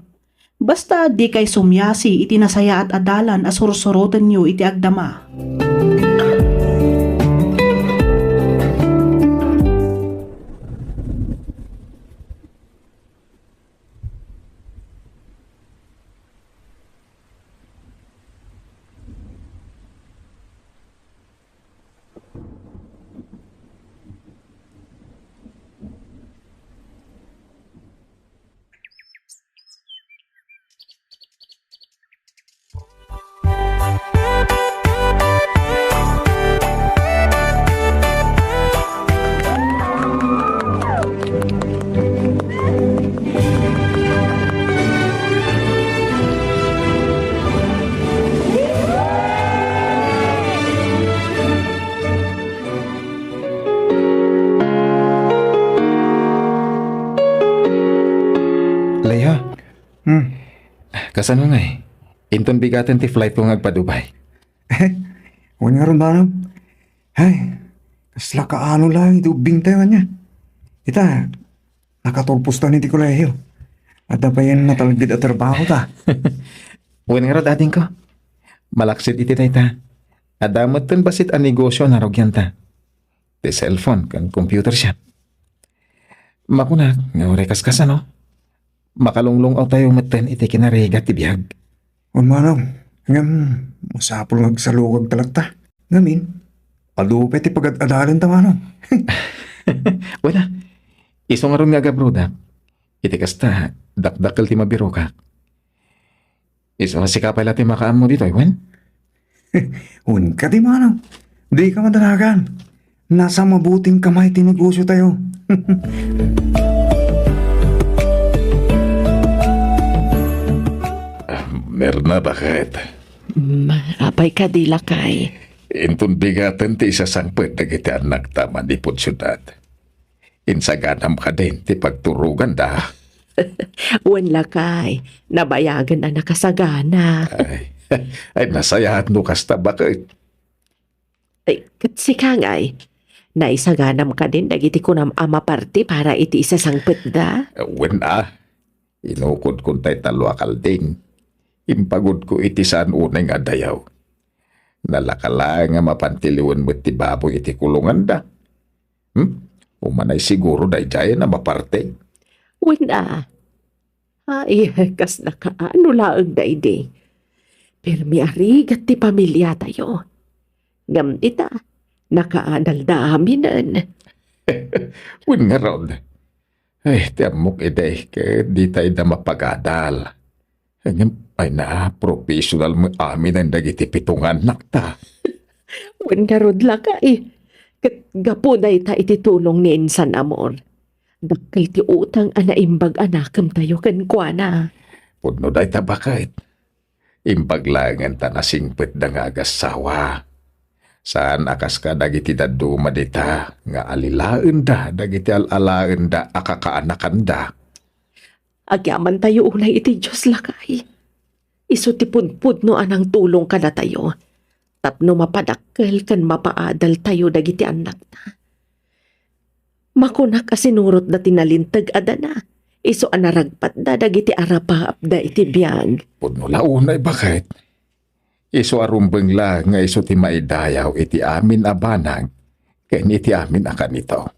Basta dikay sumiasi iti nasayaat a dalan a sursurotenyo iti agdama. Leia? Hmm. Kasano ngay? Inton bigaten ti flightko nga agpa-Dubai. Wen ngarud, manong. Ay, kasla kaano laeng iti ubbingtayo ania. Ita, nakaturpos ta ni ti kolehiyo. Adda payen natalged a trabahota. Wen ngarud, adingko. Malaksid iti dayta. Adda metten bassit a negosio a narugianta. Ti cellphone ken computer shop. Makunak nga uray kaskasano, makalunglung-awtayo metten iti kinarigat ti biag. Wen, manong, ngem masapul nga agsalukagta latta. Ngamin, adu pay ti pagad-adalenta, manong. Wen a, isu ngarud nga agabrodak. Iti kasta, dakdakkel ti mabirokak. Isu a sika pay la ti makaammo ditoy, wen? Wen kadi, manong. Dika madanagan. Nasa mabuting kamay ti negosiotayo. Ah, Mirna, baket? Mm, apay kadi, lakay? Inton bigaten ti isasangpet dagiti annakta manipud siudad. Insaganam kadin ti pagturoganda. Wen, lakay, nabayagen a nakasagana. Ay, ay, nasayaat no kasta, baket. Ay, ket sika ngay, naisaganam kadin dagiti kunam a maparti para iti isasangpetda? Wen a, inukodkon tay tallo a kalding. Impagudko iti saan unay nga adayaw. Nalaka laeng a mapan ti liwen met ti baboy iti kulonganda. Hmm? Umanay siguro daydiay a maparti. Wen a, Ay, kasla kaano laeng daydi. Permi a rigat ti pamiliatayo. Ngem ita, nakaadalda aminen. Wen ngarud. Ay, ti ammok idi, ket dita ida mapagadal. Ngem, ay na, professional met aminen dagiti pito nga annakta. Wen ngarud lakay. Ket gapu dayta iti tulong ni Insan Amor, dakkel ti utang a naimbag a nakemtayo kenkuana. Pudno dayta baket. Imbag laengen ta nasingpetda nga agassawa. Saan a kas kadagiti dadduma dita nga alilaenda dagiti al-alaenda a kakaanakanda. Agyamantayo unay iti Dios, lakay. Isu ti pudpudno a nangtulong kadatayo tapno mapadakkel ken mapaadaltayo dagiti annakta. Makunak a sinurotda ti nalinteg a dana, isu a naragpatda dagiti arapaapda iti biag. Pudno la unay baket. Isu a rumbeng la nga isu ti maidayaw iti amin a banag ken iti amin a kanito.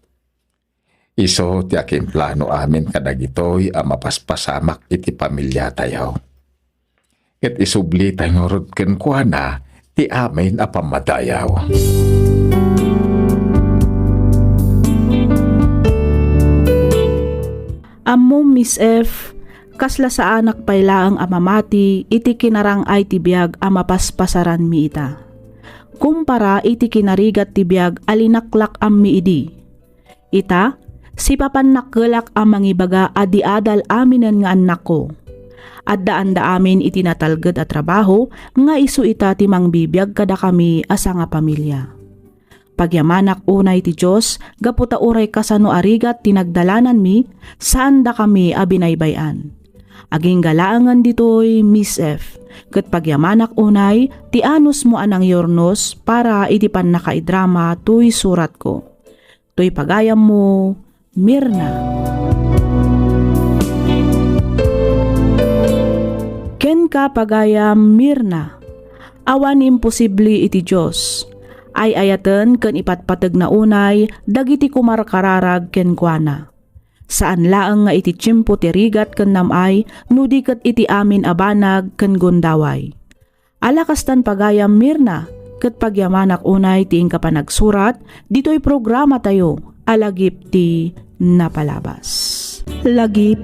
Isu ti akinplano amin kadagitoy a mapaspasamak iti pamiliatayo. Ket isublitay ngarud kenkuana ti amin a pammadayaw. Ammom, Miss F, kasla saanak pay laeng a mamati iti kinarang-ay ti biag a mapaspasaranmi ita, kumpara iti kinarigat ti biag a linaklak-ammi idi. Ita, sipapannakkelak a mangibaga a di adal aminen nga annakko. Addaanda amin iti natalged a trabaho nga isu ita ti mangbibiag kadakami a sangapamilia. Pagyamanak unay ti Dios gapu ta uray kasano a rigat ti nagdalananmi, saandakami a binaybay-an. Agingga laengen ditoy, Miss F, ket pagyamanak unay ti anusmo a nangyurnos para iti pannakaidrama toy suratko. Toy pagayammo, Mirna. Kenka, pagayam Mirna, awan imposible iti Dios. Ay-ayaten ken ipatpategna unay dagiti kumarkararag kenkuana. Saan laeng nga iti tiempo ti rigat ken nam-ay, no di ket iti amin a banag ken gundaway. Ala kastan, pagayam Mirna, ket pagyamanak unay ti inka panagsurat ditoy programatayo a Lagip ti Napalabas. Lagip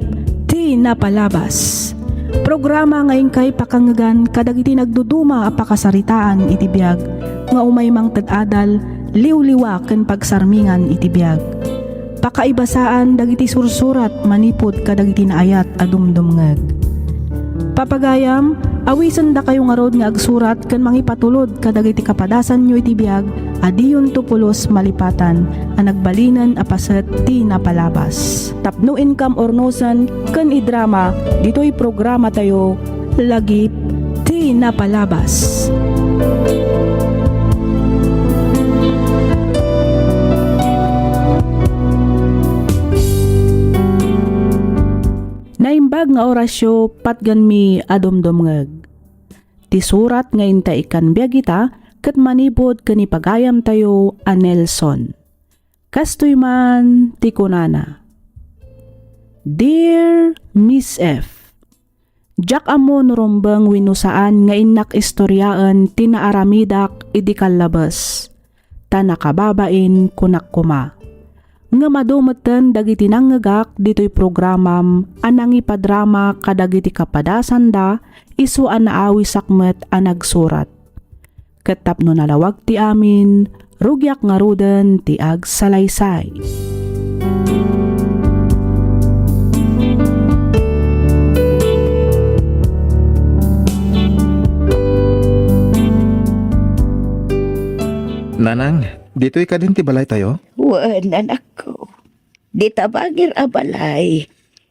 ti Napalabas. Programa nga inkay pakangngegan kadagiti nagduduma a pakasaritaan iti biag nga umay mangted adal, liwliwa ken pagsarmingan iti biag. Pakaibasaan dagiti sursurat manipud kadagiti naayat a dumdumngeg. Papagayam, awisendakayo ngarud nga agsurat ken mangipatulod kadagiti kapadasanyo iti biag a diyonto pulos malipatan a nagbalinen a paset ti napalabas. Tapno inkam urnosen ken idrama ditoy programatayo, Lagip ti Napalabas. Naimbag nga orasyo, patgenmi a dumdumngeg. Ti surat nga inta ikkan biag ita ket manipud ken ni pagayamtayo a Nelson. Kastoy man ti kunana, Dear Miss F, diak ammo no rumbeng wenno saan nga innak istoriaen ti naaramidak idi kallabes, ta nakababain kunak koma. Ngem adu metten dagiti nangngegak ditoy programam a nangipadrama kadagiti kapadasanda isu a naawisak met a nagsurat. Ket tapno nalawag ti amin, rugiak ngaruden ti agsalaysay. Nanang, ditoy kadin ti balaytayo? Wen, anakko. Dita bangir a balay,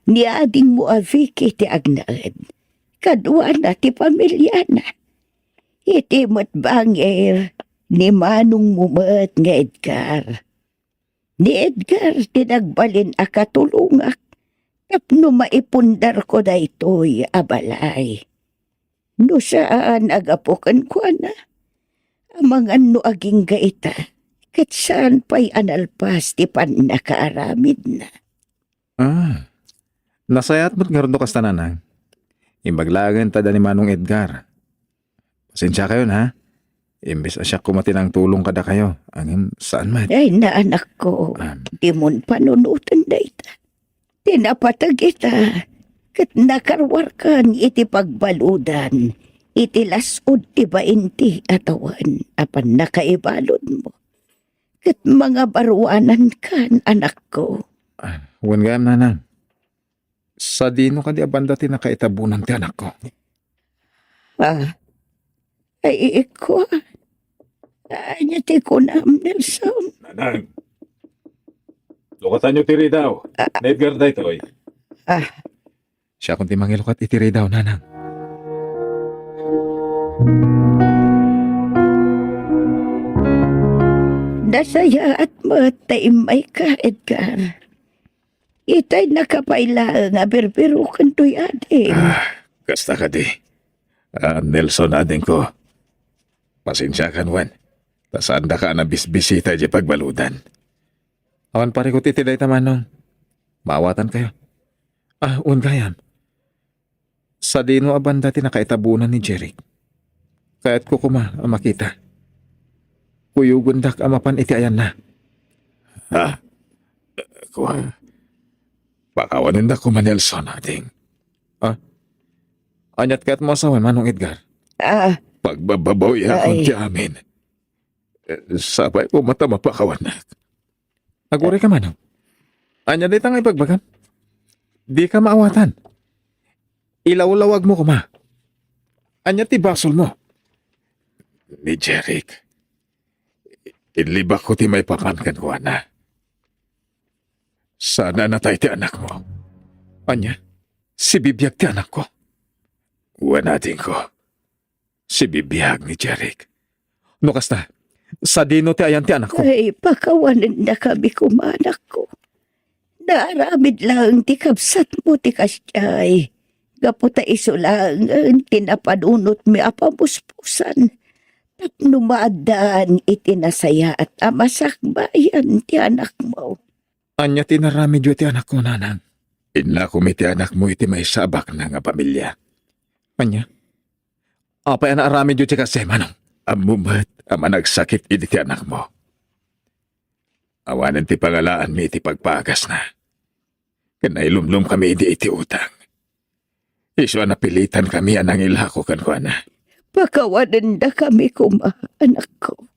ni adingmo a Vicky ti agnaed. Kaduana ti pamiliana. Iti met bangir, ni manongmo met nga Edgar. Ni Edgar ti nagbalin a katulongak tapno maipundarko daytoy a balay. No saan a gapu kenkuana, amangan no agingga ita, ket saan pay a nalpas ti pannakaaramidna. Ah, Nasayaat met ngarud no kasta, nanang. Imbag laengen ta adda ni Manong Edgar. Pasensiakayon, ha? Imbes a siak koma ti nangtulong kadakayo, ngem saan met. Ay, na, anakko, ah, dimon panunoten dayta. Ti napateg ita, ket nakaruarkan iti pagbaludan iti las-ud ti bain ti a tawen a pannakaibaludmo. Ket mangabaruanankan, anakko. Ah, wen gayam, nanang. Sadino kadi a banda ti nakaitabonan ti anakko? Ah, ay, ikua. Ania ti kunam, Nelson? Nanang, lukatanyo ti ridaw. Ah. Ni Edgar daytoy. Ah. Siakon ti mangilukat iti ridaw, nanang. Nasayaat met ta immayka, Edgar. Itay nakapay laeng a birbiroken toy ading. Ah, kasta kadi. Ah, Nelson, adingko. Pasensiakan wen. Ta saandaka a nabisbisita idiay pagbaludan. Awan parikut iti dayta, manong. Maawatankayo. Ah, wen gayam. Sadino a banda ti nakaitabonan ni Jeric? Kayatko koma a makita. Kuyogendak a mapan iti ayanna. Ha? Kua, pakawanendak koma, Nelson, ading. Ah? Aniat kayatmo a sawen, Manong Edgar? Ah. Pagbababawiakon ti amin. Eh, sapay koma ta mapakawanak. Aguray ka, manong. Ania dayta nga ibagbagam? Dika maawatan. Ilawlawagmo koma. Ania ti basolmo? Ni Jeric, inlibakko ti maipapan kenkuana. Sana natay ti anakmo. Ania? Sibibiag ti anakko? Wen, adingko. Sibibiag ni Jeric. No kasta, sadino ti ayan ti anakko? Ay, pakawanendakami koma, anakko. Naaramid laeng ti kabsatmo ti kasdiay, gapu ta isu laengen ti napanunotmi a pamuspusan tapno maaddaan iti nasayaat a masakbayan ti anakmo. Ania ti inaramidyo iti anakko, nanang? Innakom iti anakmo iti maysa a baknang a pamilia. Ania? Apay a naaramidyo ti kasdiay, manong? Ammom met a managsakit idi ti anakmo. Awanen ti pangalaanmi iti pagpagasna. Ken nailumlomkami idi iti utang. Isu a napilitankami a nangilako kenkuana. Pakawanendakami koma, anakko.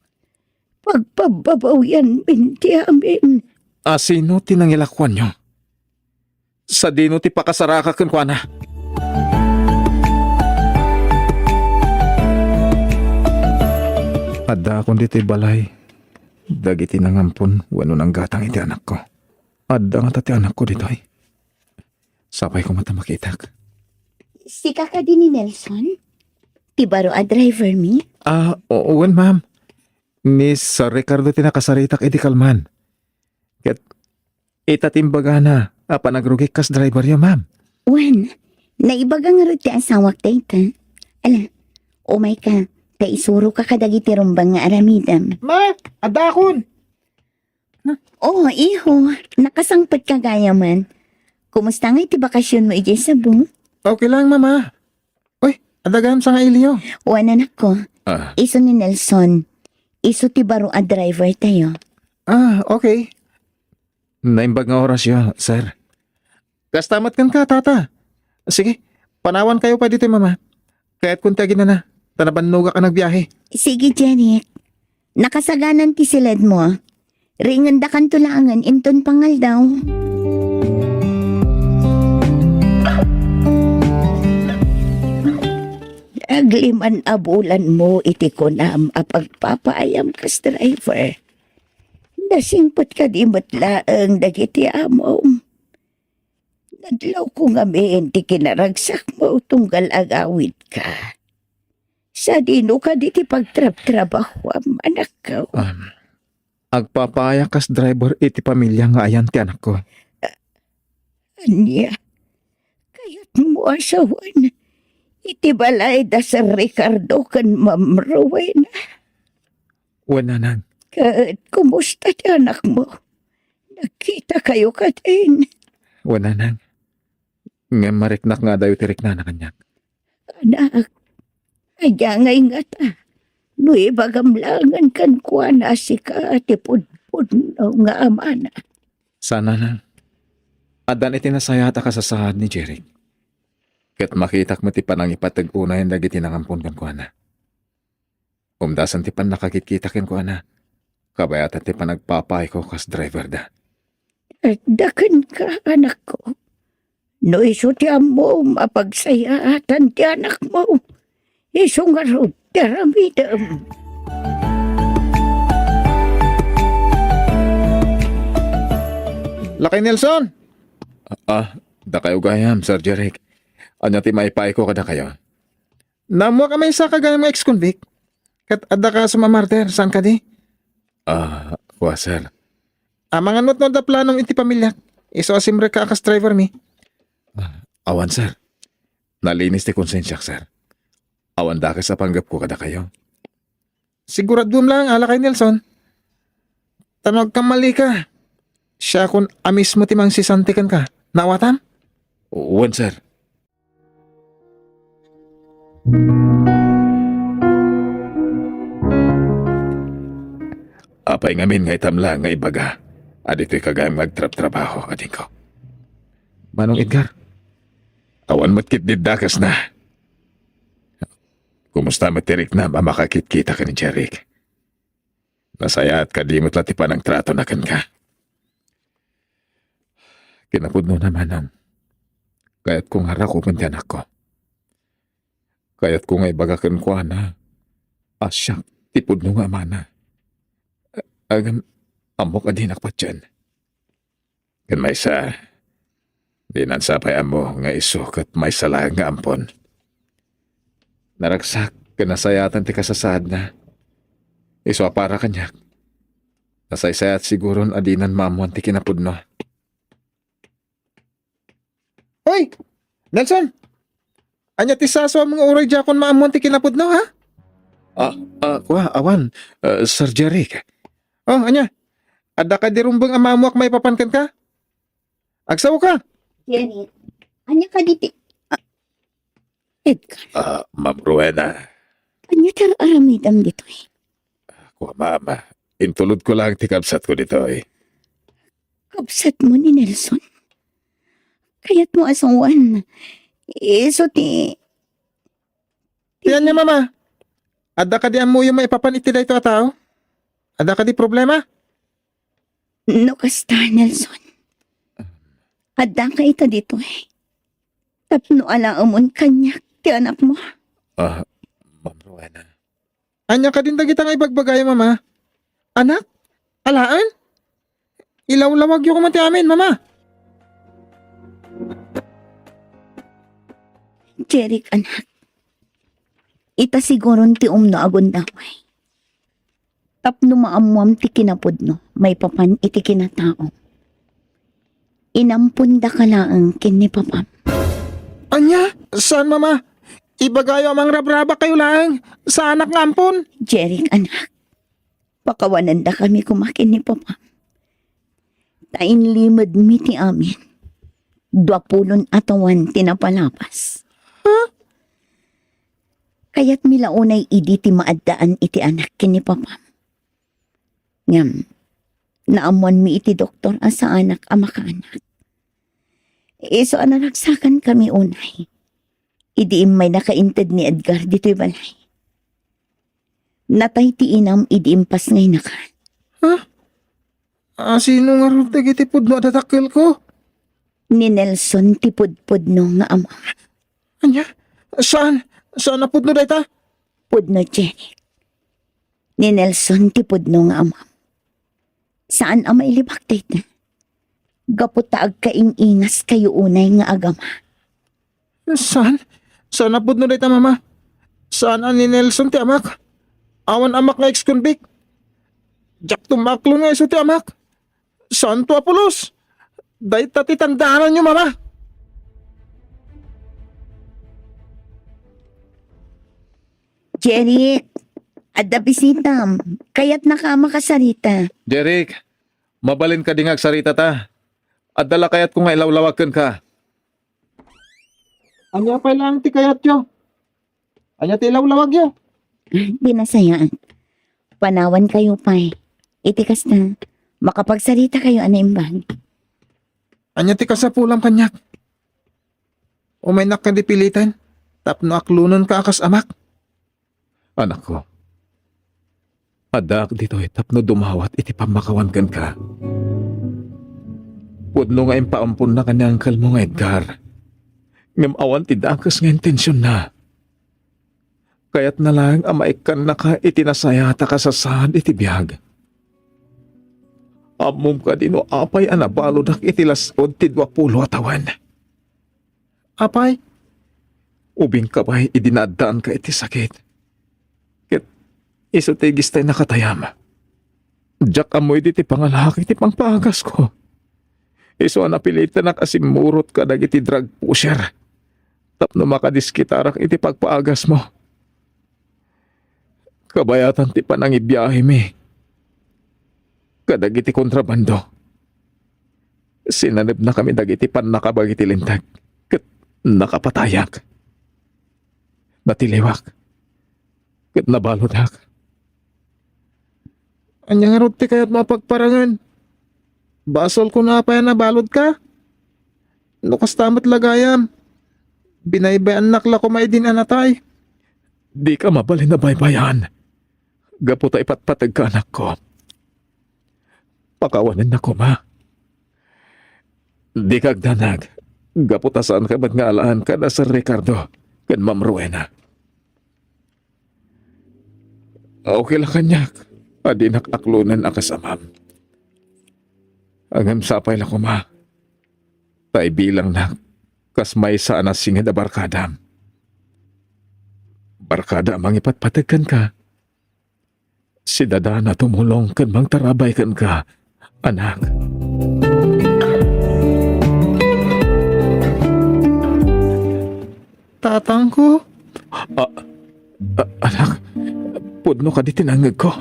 Pagpabbabawianmin ti amin. A sino ti nangilakoanyo? Sadino ti pakasaraka kenkuana? Addaakon ditoy balay dagiti nangampon wenno nanggatang iti anakko. Adda ngata ti anakko ditoy. Sapay koma ta makitak. Sika kadi ni Nelson? Ti baro a driver mi? Ah, o-, wen, ma'am. Ni Sir Ricardo ti nakasaritak idi kalman. Ket ita ti imbagana a panagrugik kas driveryo, ma'am. Wen, naibaga ngarud ti asawak dayta. Ala, umayka, ta isuroka kadagiti rumbeng nga aramidem. Ma, addaakon. Oh, iho, nakasangpetka gayamen. Kumusta ngay ti bakasionmo idiay Cebu? Okay lang, mama. Uy, adda gayam sangailiyo. Wen, anakko. Ah. Isu ni Nelson. Isu ti baro a driver tayo. Ah, okay. Naimbag nga orasyo, sir. Kasta met kenka, tata. Sige, panawankayo pay ditoy, mama. Kayatkon ti aginana, ta nabannogak a nagbiahe. Sige, Jeric. Nakasaganan ti siledmo. Ringendakanto laengen inton pangaldaw. Agliman a bulanmo iti kunam a pagpapaayam kas driver. Nasingpet kadi met laeng dagiti amom. Nadlawko ngamin ti kinaragsakmo tunggal agawidka. Sadino kadi ti pagtrabtrabahuam, anakko? Um, agpapaayak kas driver iti pamilya nga ayan ti anakko. Ania? Kayatmo a sawen iti balay da Sir Ricardo ken Ma'am Rowena? Wen, nanang. Ket kumusta ti anakmo? Nagkitakayo kadin? Wen, nanang. Ngem mariknak nga adayo ti riknana kaniak. Anak, ania ngay ngata? No ibagam laengen kenkuana a sika ti pudpudno nga amana. Saan, nanang. Addan iti nasayaat a kasasaad ni Jeric. Ket makitak met ti panangipateg unayen dagiti nangampon kenkuana. Umdasen ti pannakakitkita kenkuana. Kabayatan ti panagpapaayko kas driverda. Adda kenka, anakko. No isu ti ammom a pagsayaatan ti anakmo, isu ngarud ti aramidem. Lakay Nelson! Ah, ah, dakayo gayam, Sir Jeric. Ania ti maipaayko kadakayo? Naammoak a maysa ka gayam nga ex-convict. Ket adda kasom a murder, saan kadi? Ah, kua, sir. Amangan met no adda planom iti pamiliak. Isu a simrekka a kas driver mi. Ah, awan, sir. Nalinis ti konsensiak, sir. Awan dakes a panggepko kadakayo. Siguraduem laeng, a, Lakay Nelson. Ta no agkammalika, siakon a mismo ti mangsisanti kenka. Naawatam? Wen, sir. Apay ngamin nga itam laeng nga ibaga a ditoyka gayam nga agtrabtrabaho, adingko? Manong Edgar. Awan met ketdi dakesna. Kumusta met ti riknam a makakitkita ken ni Jeric? Nasayaat kadi met la ti panangtratona kenka? Kinapudnona, manong. Kayatko nga rakupen ti anakko. Kayatko nga ibaga kenkuana a siak ti pudno nga amana. Ngem ammok a dinak patien. Ken maysa, dinan sa pay ammo nga isu ket maysa laeng nga ampon. Naragsak ken nasayaatan ti kasasaadna. Isu a para kaniak, nasaysayaat siguron a dinan maammoan ti kinapudno. Oy, Nelson! Ania ti sasuam nga uray diakon maammoan ti kinapudno, ha? Ah, ah, kua, awan, ah, Sir Jeric. Oh, ania? Adda kadi rumbeng a maammoak maipapan kenka? Agsaoka? Jeric, ania kadi ti, ah, Edgar? Ah, Ma'am Rowena. Ania ti ar-aramidem ditoy? Kua, Ma'am, intulodko laeng ti kabsatko ditoy. Kabsatmo ni Nelson? Kayatmo a suan? Isu ti... Ti ania, Mama? Adda kadi ammom maipapan iti daytoy a tao? Adda kadi problema? No kasta, Nelson, addaka ita ditoy tapno alaemon kaniak ti anakmo. Ah, Ma'am Rowena. Ania kadin dagita nga ibagbagaymo, Mama? Anak? Alaen? Ilawlawagyo koma ti amin, Mama. Jeric, anak. Ita siguron ti umno a gundaway. Tapno maammoam ti kinapudno maipapan iti kinataom. Inampondaka laeng ken ni Papam. Ania? Saan, Mama? Ibagayo a mangrabrabakayo laeng. Saanak nga ampon. Jeric, anak. Pakawanandakami koma ken ni Papam. Ta inlimedmi ti amin. Dua pulon a tawen ti napalabas. Ha? Kayatmi la unay idi ti maaddaan iti anak ken ni Papam. Ngem, naammoanmi iti doktor a saanak a makaanak. Isu a naragsakankami unay idi immay nakainted ni Edgar ditoy balay. Natay ti inam idi impasngaynaka. Ha? A, sino ngarud dagiti pudno a dadakkelko? Ni Nelson ti pudpudno nga ama. Ania? Saan? Saan a pudno dayta? Pudno, Jeric. Ni Nelson ti pudno nga amam. Saan a mailibak dayta. Gapu ta agkaing-ingaskayo unay nga agama. Saan? Saan a pudno dayta, Mama? Saan a ni Nelson ti amak? Awan amak nga ex-convict. Diak tumaklon nga isu ti amak. Santo a pulos! Dayta ti tandaananyo, Mama! Jeric, adda bisitam. Kayatnaka a makasarita. Jeric, mabalin kadi nga agsaritata? Adda la kayatko nga ilawlawag kenka. Ania pay laeng ti kayatyo? Ania ti ilawlawagyo? Di nasayaat. Panawankayo pay. Iti kasta, makapagsaritakayo a naimbag. Ania ti kasapulam kaniak? Umaynak kadi piliten tapno aklonenka a kas amak? Anakko, addaak ditoy tapno dumawat iti pammakawan kenka. Pudno nga impaamponna ken ni angkelmo nga Edgar, ngem awan ti dakes nga intensionna. Kayatna laeng a maikkannaka iti nasayaat a kasasaad iti biag. Ammom kadi no apay a nabaludak iti las-ud ti duapulo a tawen? Apay, ubingka pay idi naaddaanka iti sakit, ket isu ti igis tay nakatayam. Diak ammo idi ti pangalaak iti pangpaagasko. Isu a napilitanak a simmurot kadagiti drug pusher tapno makadiskitarak iti pagpaagasmo. Kabayatan ti panangibiahemi kadagiti kontrabando, sinanebnakami dagiti pannakabag iti Linteg ket nakapatayak. Natiliwak ket nabaludak. Ania ngarud ti kayatmo a pagparangen? Basolko no apay a nabaludka? No kasta met la gayam, binaybay-annak la koma idin a natay. Dika mabalin a baybay-an gapu ta ipatpategka, anakko. Pakawanennak koma. Dika agdanag gapu ta saanka met nga alaen kada Sir Ricardo ken Ma'am Rowena. Okay la kaniak a dinak aklonen a kas amam. Ngem sapay la koma ta ibilangnak kas maysa a nasinged a barkadam. Barkada a mangipatpateg kenka. Sidadaan a tumulong ken mangtarabay kenka, anak. Tatangko? A-, a-, anak, pudno kadi ti nangngegko?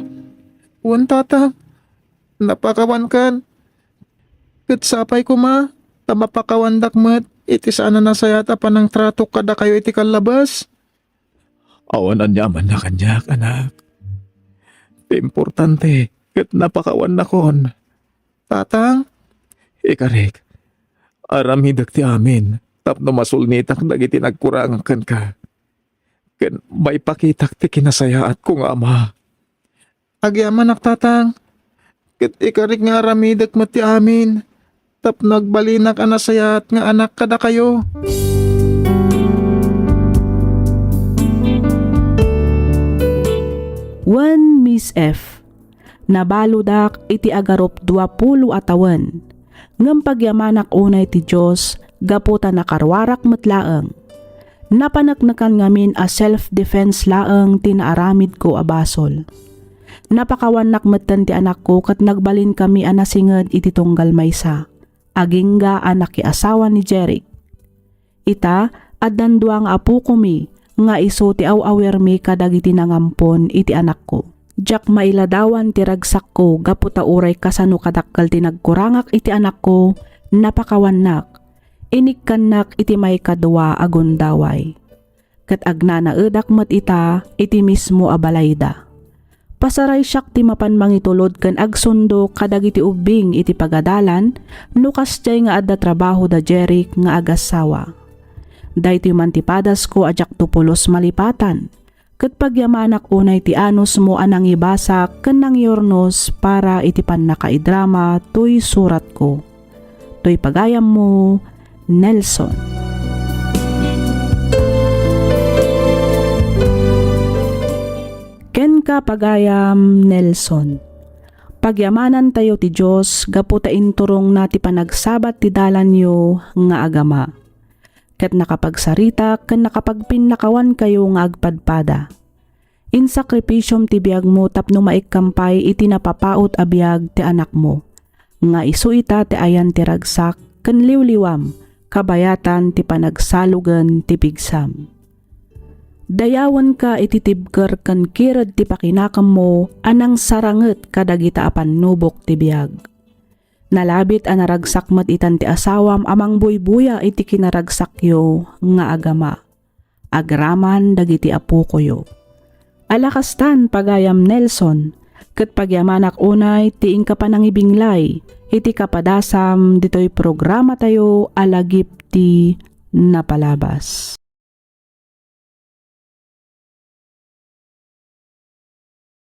Wen, tatang. Napakawankan. Ket sapay koma ta mapakawandak met iti saan a nasayaat a panangtratok kadakayo iti kallabas. Awan aniamanna kaniak, anak. Ti importante ket napakawannakon. Tatang? Ikarik, aramidek ti amin tapno masulnitak dagiti nagkurangak kenka, ken maipakitak ti kinasayaatko nga ama. Agyamanak, tatang, ket ikarik nga aramidek met ti amin tapno agbalinak a nasayaat nga anak kadakayo. Wen Miss F, nabaludak iti agarup duapulo a tawen, ngem pagyamanak unay ti Dios gapu ta nakaruarak met laeng. Napaneknekan ngamin a self-defense laeng ti naaramidko a basol. Napakawannak metten ti anakko ket nagbalinkami a nasinged iti tunggal maysa, agingga a nakiasawa ni Jeric. Ita, addan dua nga apokomi nga isu ti aw-awirmi kadagiti nangampon iti anakko. Diak mailadawan ti ragsakko gapu ta uray kasano kadakkel ti nagkurangak iti anakko, napakawannak. Inikkannak iti maikadua a gundaway. Ket agnanaedak met ita iti mismo a balayda. Pasaraysiak ti mapan mangitulod ken agsundo kadagiti ubbing iti pagadalan no kasdiay nga adda trabaho da Jeric nga agassawa. Daytoy man ti padasko a diakto pulos malipatan, ket pagyamanak unay ti anusmo a nangibasak ken nangiurnos para iti pannakaidrama toy suratko. Toy pagayammo, Nelson. Kenka, pagayam Nelson. Pagyamanantayo ti Dios gapu ta inturongna ti panagsabat ti dalanyo nga agama. Ket nakapagsaritak ken nakapagpinnakawankayo nga agpadpada. Insakripisiom ti biagmo tapno maikkan pay iti napapaut a biag ti anakmo, nga isu ita ti ayan ti ragsak ken liwliwam kabayatan ti panagsalogen ti pigsam. Dayawenka iti tibker ken kired ti pakinakemmo a nangsaranget kadagita a pannubok ti biag. Nalabit a naragsak met itan ti asawam a mangbuybuya iti kinaragsakyo nga agama, agraman dagiti apokoyo. Ala kastan, pagayam Nelson, ket pagyamanak unay ti inka panangibinglay iti kapadasam ditoy programatayo a Lagip ti Napalabas.